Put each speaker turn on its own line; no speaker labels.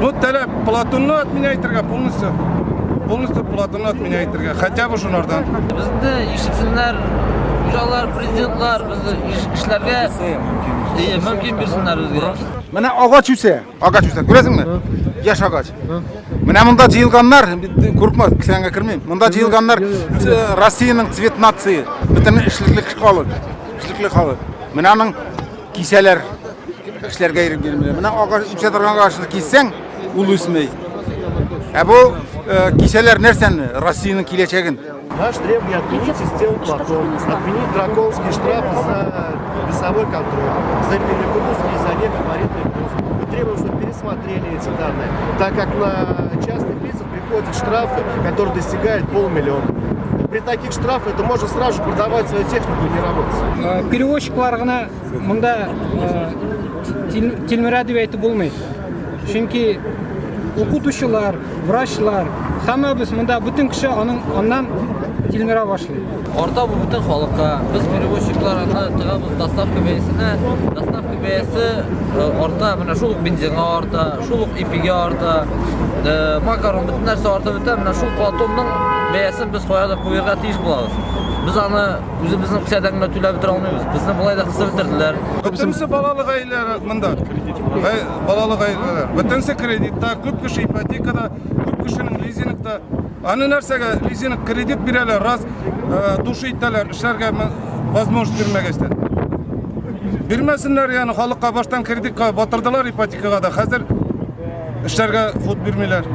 Ну, таләп Платонны отменять итәргә полностью. Полностью Платонны отменять итәргә. Хотя бы шунардан.
Безне ишетсеннәр, хуҗалар, президентлар, безне эшләргә мөмкин бирсеннәр безгә.
Менә агач үсә, агач үсә, күрәсеңме? Яшь агач. Менә монда җыелганнар, куркма, кесәңә кермим. Монда җыелганнар Россиянең цвет нации, бөтен эшлекле халык, эшлекле халык. Менә аның кисәләр, эшләргә ирек бирмиләр. Менә агач үсә торган агачны киссәң, ул үсми. Ә бу кисәләр нәрсәне? Россиянең киләчәген.
Наш требование отменить систему Платон, отменить драконские штрафы за весовой контроль, за перегрузки и за негабаритный груз. Мы требуем, чтобы пересмотрели эти данные, так как на частных лицах приходят штрафы, которые достигают полмиллиона. При таких штрафах это можно сразу же продавать свою технику и не работать.
Перевозчиклар гына монда тилмерә дип әйтеп булмый. Чөнки укытучылар, врачлар, һәммәбез монда бөтен кеше аның аннан тилмерә башлый.
Арта бу бөтен халыкка. Без перевозчиклар аны тыгабыз доставка бәясенә. Доставка бәясе арта, менә шул ук бензинга арта, шул ук ипигә арта, макарон бөтен нәрсә артып бетә. Менә шул платонның бәясен без каядыр куярга тиеш булабыз. Без аны үзебезнең кесәдән генә түләп бетерә алмыйбыз. Безне болай да кысып бетерделәр.
Бөтенесе балалы гаиләләр монда. Балалы гаиләләр. Бөтенесе кредитта, күп кеше ипотекада, күп кешенең лизингта. Аны нәрсәгә лизинг кредит бирәләр, раз душы итәләр, эшләргә возможность бирмәгәчтән. Бирмәсеннәр, ягъни халыкка баштан кредитка батырдылар ипотекага да. Хәзер эшләргә ход бирмиләр.